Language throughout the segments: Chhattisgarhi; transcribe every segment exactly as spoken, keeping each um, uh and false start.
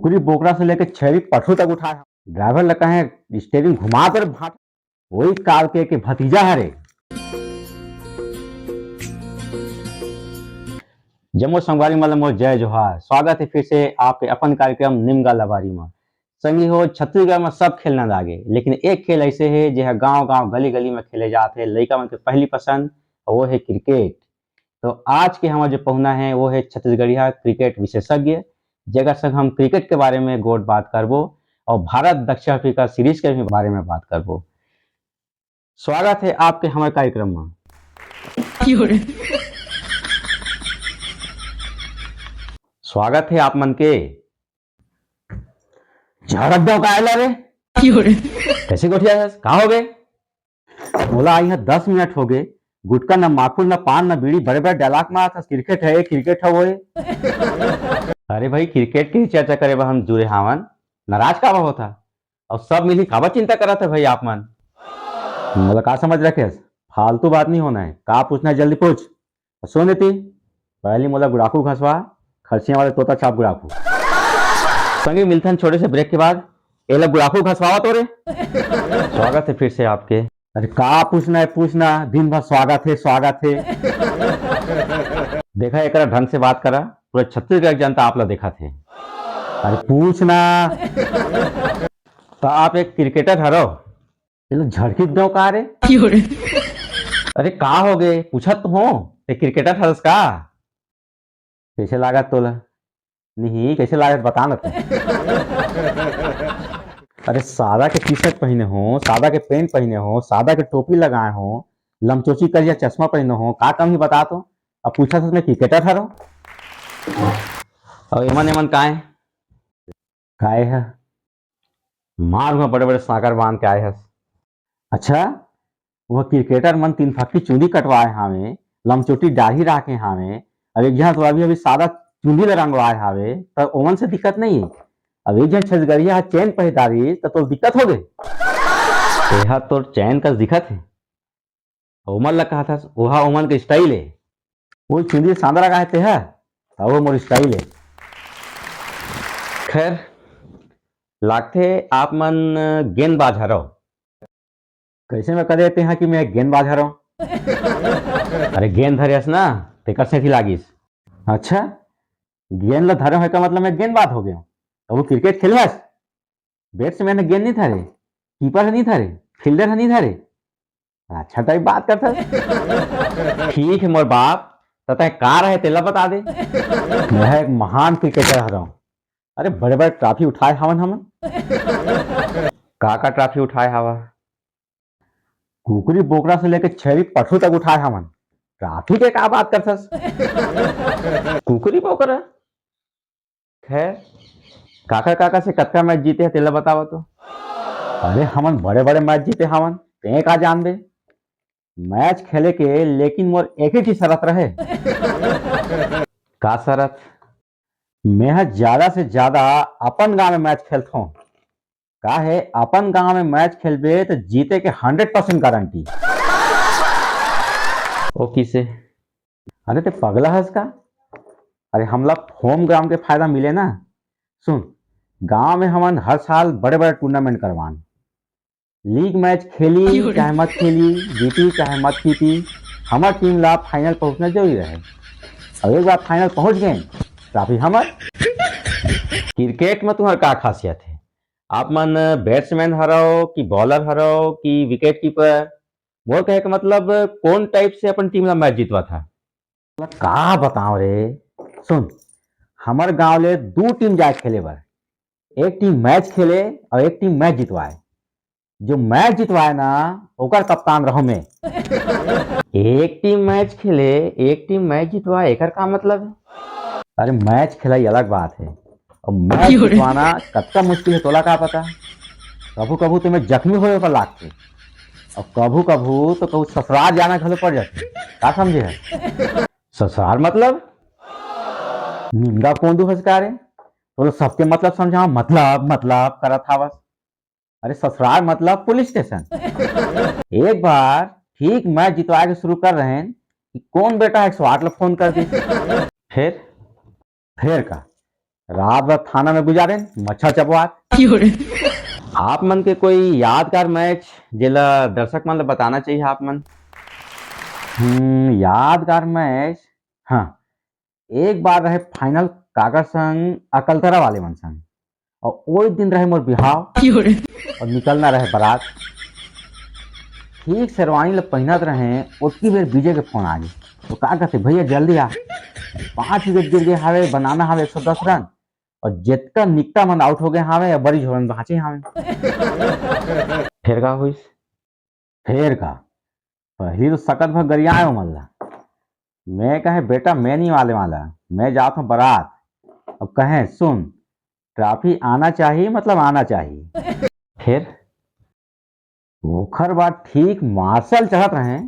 पूरी बोकरा से लेके छेरी पठरू तक उठाए। ड्राइवर ल कहे, "स्टीयरिंग घुमा कर भाट।" वही काल के, के भतीजा हरे। जम्मो संगवारी मन ल मोर जय जोहार। स्वागत हे फिर से आपके अपन कार्यक्रम निमगा लबारी म। संगी हो, छत्तीसगढ़ म सब खेल नंदागे, लेकिन एक खेल ऐसे हे, जे ह गांव-गांव, गली-गली म खेले जात हे, लइका मन के पहली पसंद, वो हे क्रिकेट। तो आज के हमर जो पहुना हे, वो हे छत्तीसगढ़िया क्रिकेट विशेषज्ञ, जेकर संग हम क्रिकेट के बारे में गोठ बात करबो और भारत दक्षिण अफ्रीका सीरीज के भी बारे में बात करबो। स्वागत हे आपके हमर कार्यक्रम म। स्वागत हे आप मन के। झड़क दो काहे ला रे? कैसे गोठिया हस? का हो गे? मोला आई ह दस मिनट हो गे, गुटखा न माखुर न पान न बीड़ी, बड़े बड़े डायलॉग मारत हस, क्रिकेट हे, क्रिकेट हे, वो हे। अरे भाई, क्रिकेट के ही चर्चा करे बर हम जुरे हावन, नाराज काबर होथा? और सब मिली काबर चिंता करत हे भाई आप मन? मोला का समझ रखे हस? फालतू बात नहीं होना है, का पूछना है जल्दी पूछ। सुन नीति, पहली मोला गुड़ाखू घसवा, खरसिया वाले तोता छाप गुड़ाखू। संगी मिलथन छोटे से ब्रेक के बाद। एला गुड़ाखू घसवावा तो रे। स्वागत है फिर से आपके। अरे का पूछना है, पूछना, दिन भर स्वागत है, स्वागत है। देखा, एकरा ढंग से बात करा, पूरा छत्तीसगढ़ के जनता आप ला देखत हे। अरे पूछना। तो आप एक क्रिकेटर हरो? ये लोग झड़की दो का रे? अरे का हो गे? पूछत तो हो, ते क्रिकेटर हरस का? कैसे लागत तोला? नहीं, कैसे लागत बता ना तू। अरे सादा के टी शर्ट पहने हो, सादा के पैंट पहने हो, सादा के टोपी लगाए हो, लमचोची करिया चश्मा पहने हो, का कमी बता तो? अब पूछा सच में क्रिकेटर हरो? और एमन एमन का है? काय है? मार हुआ बड़े बड़े सागर बांध के आए हस। अच्छा, वो क्रिकेटर मन तीन फक्की चूंदी कटवाए हावे, लमचोटी दाढ़ी राखे हावे, अब एक झन तो अभी अभी सादा चूंदी ल रंगवाए हावे, त ओमन से दिक्कत नहीं है। अब एक झन छत्तीसगढ़िया ह चैन पहिर डारिस, त तोर दिक्कत हो गे। तेहा तोर चैन कस दिखत हे। ओमन ला कहत हस, ओहा ओमन के स्टाइल हे। वो चुंदी सांदरा का हे तेहा, त वो मोर स्टाइल हे। खैर, लागथे आप मन गेंदबाज हरव। कैसे मैं कह देते हैं कि मैं एक गेंदबाज हरव? अरे गेंद धरे हस ना, तेकर सेती लागिस। अच्छा, गेंद ला धरे होय का मतलब मैं गेंदबाज हो गया? अब वो क्रिकेट खेले हस? बैट्समैन ह गेंद नहीं धरे, कीपर ह नहीं धरे, फील्डर ह नहीं धरे। अच्छा टाइप बात करता। ठीक है मोर बाप, त तय का रहे तेला बता दे। मैं एक महान क्रिकेटर हरव। अरे बड़े बड़े ट्रॉफी उठाए हवन हमन। का का ट्रॉफी उठाए हवा? कुकरी बोकरा से लेके छेरी पठरू तक उठाए हवन। ट्रॉफी के का बात करथस? कुकरी बोकरा? खैर, काकर काकर से कतका मैच जीते हे तेला बतावा तो। अरे हमन बड़े बड़े मैच जीते हवन, तें का जानबे? मैच खेले के लेकिन मोर एक ही शरत रहे। का शरत? मैं ह ज्यादा से ज्यादा अपन गांव में मैच खेलथों। का हे, अपन गांव में मैच खेलबे त जीते के हंड्रेड परसेंट गारंटी। ओ किसे? अरे ते पगला हस का? अरे हमला होम ग्राउंड के फायदा मिले ना। सुन, गांव में हमन हर साल बड़े बड़े टूर्नामेंट करवान, लीग मैच खेली चाहे मत खेली, जीती चाहे मत जीती, हमर टीम ला फाइनल पहुंचना जरूरी रहे। अब एक बार फाइनल पहुंच गए, ट्रॉफी हमर। क्रिकेट में तुम्हार का खासियत है? आप मन बैट्समैन हरव कि बॉलर हरव कि विकेट कीपर? मोर कहे के मतलब कोन टाइप से अपन टीम ला मैच जितवाथा? का बताओ रे, सुन, हमर गांव ले दू टीम जाए खेले बर, एक टीम मैच खेले और एक टीम मैच जितवाए। जो मैच जितवाए ना, ओकर कप्तान रहो मैं। एक टीम मैच खेले, एक टीम मैच जितवाए, एकर का मतलब है? अरे मैच खेलाई अलग बात है, और मैच जितवाना कतका मुश्किल है तोला का पता। कभू कभू तो मैं जख्मी होए पर लागते, और कभू कभू तो कहूँ ससुराल जाना घलो पड़ जाते। का समझे है? ससुराल मतलब? निंदा कौन दू हंस का रे? तो लोग सबके मतलब समझाओ, मतलब मतलब करत हावस। अरे ससुराल मतलब पुलिस स्टेशन। एक बार ठीक मैच जितवा के शुरू कर रहे हैं कि कौन बेटा एक सौ आठ ला फोन कर दी। फिर? फिर का? रात भर थाना में गुजारेन, मच्छर चबवात। आप मन के कोई यादगार मैच, जेला दर्शक मन ल बताना चाहिए आप मन? हम्म, यादगार मैच, हाँ, एक बार रहे फाइनल काकर संग, अकलतरा वाले मन संग, और ओई दिन रहे मोर बिहाव और निकलना रहे बारात। ठीक शेरवानी ल पहिनत रहे, ओतकी बेर विजय के फोन आ गे। तो का कहते, "भैया जल्दी आ, पांच विकेट गिर गए हावे, बनाना हावे एक सौ दस रन, और जेतका निकटा मन आउट हो गए हावे, बड़ी झोरन बांचे हावे।" फेर का होइस? फेर का, पहली तो सकत भर गरियाए ओमन ला। मैं कहे, "बेटा, मैं नहीं वाले वाला, मैं जात हूँ बारात।" अब कहे, "सुन, ट्रॉफी आना चाहिए, मतलब आना चाहिए।" फिर ओखर बाद ठीक मार्शल चढ़त रहे,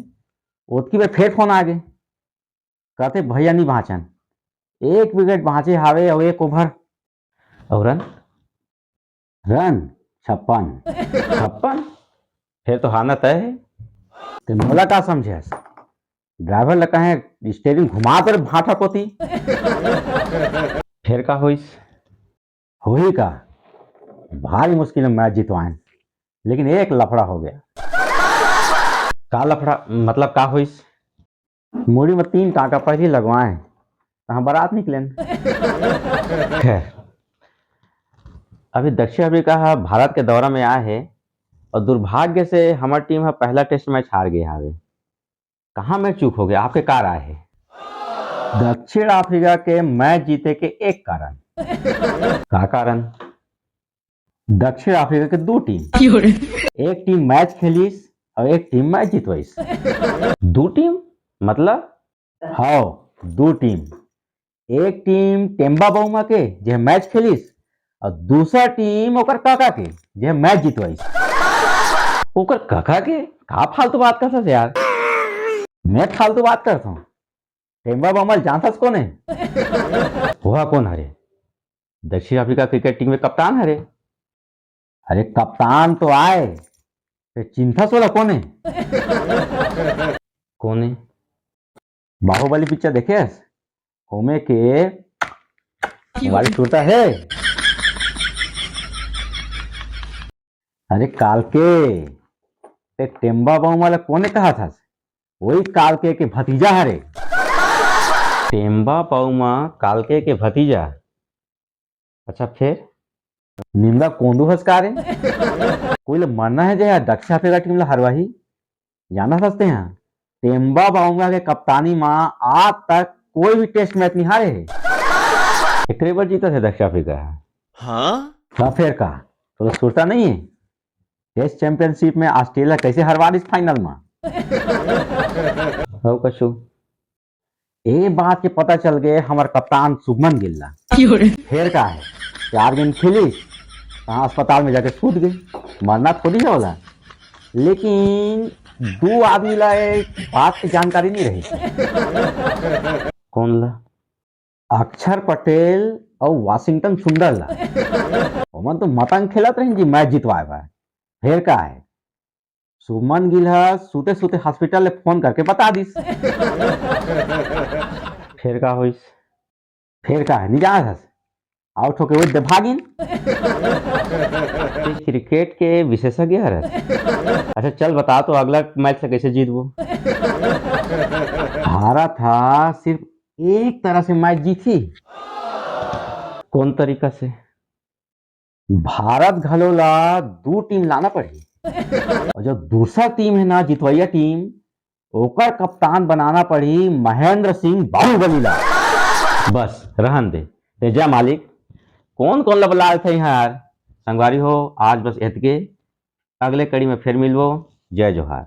ओतकी बेर फेर फोन आ गे। कहते, "भैया नहीं बाँचन, एक विकेट बाँचे हावे अउ एक ओवर।" अउ रन? रन छप्पन। छप्पन? फिर तो हारना तय है। ते मोला का समझे हस? ड्राइवर ल कहे, "स्टीयरिंग घुमा कर भाटा कोती।" फिर का होइस? होही का? भारी मुश्किल में मैच जितवाएन, लेकिन एक लफड़ा हो गया। का लफड़ा? मतलब का होइस? मुड़ी में तीन टांका पहली लगवाए, तहाँ बारात निकलेन। खैर, अभी दक्षिण अफ्रीका ह भारत के दौरा में आए हे और दुर्भाग्य से हमर टीम ह पहला टेस्ट मैच हार गे हावे। कहाँ में चूक हो गया, आपके का राय हे? दक्षिण अफ्रीका के मैच जीते के एक कारण। का कारण? दक्षिण अफ्रीका के दू टीम। एक टीम मैच खेलिस और एक टीम मैच जितवाइस। दू टीम? मतलब? हव, दू टीम। एक टीम टेम्बा बाउमा के, जे मैच खेलिस, और दूसरा टीम ओकर काका के, जे मैच जितवाइस। ओकर काका के? का फालतू बात करथस यार? मैं फालतू बात करथों? टेम्बा बाउमा ल जानथस कोन हे? ओहा कोन हरे? दक्षिण अफ्रीका क्रिकेट टीम के कप्तान हरे। अरे कप्तान तो आए, ते चिंथस ओला कोन हे? कोन हे? बाहुबली पिक्चर देखेस? ओमे के मोबाइल टूटा हे। अरे कालके, ते टेम्बा बाउमा ल कोने कहाथस? वही कालके के भतीजा हरे। टेम्बा बाउमा कालके के भतीजा? अच्छा फिर? निंदा कोंदू हस का रे? कोई ल मरना हे जे दक्षिण अफ्रीका टीम ल हरवाही? जानथस ते हा, टेम्बा बाउमा के कप्तानी मा आज तक कोई भी टेस्ट मैच नहीं हारे हे। एकरे बर जीतत हे दक्षिण अफ्रीका ह। हाँ? त फेर का, तोला सुरता नहीं हे? टेस्ट चैंपियनशिप में ऑस्ट्रेलिया कैसे हरवा दिस फाइनल मा? अउ कछु? ए बात के पता चल गए हमर कप्तान शुभमन गिल ला। फेर का हे, चार गेंद खेलिस, तहाँ अस्पताल में जाके सूत गए। मरना थोड़ी हे ओला, लेकिन दू आदमी ला एक बात के जानकारी नहीं रही। कोन ला? अक्षर पटेल अउ वाशिंगटन सुंदर ला। ओमन तो मतंग खेलत रहिन जी मैच जितवाए बर। फेर का हे, शुभमन गिल ह सूते सूते हॉस्पिटल ले फोन करके बता दिस। फेर का होइस? फेर का हे, नहीं जानत हस? आउट होके वो दे भागिन। ते क्रिकेट के विशेषज्ञ हरस। अच्छा चल बता तो अगला मैच ला कैसे जीतबो? भारत हा सिर्फ एक तरह से मैच जीतही। कोन तरीका से? भारत घलो ला दू टीम लाना पड़ही। अउ जो दूसरा टीम हे ना, जितवइया टीम, ओकर कप्तान बनाना पड़ही महेंद्र सिंह बाहुबली ला। बस, रहन दे। ते जा मालिक, कोन कोन ला बलाए थे इहाँ यार? संगवारी हो, आज बस एतके। अगले कड़ी में फेर मिलबो। जय जोहार।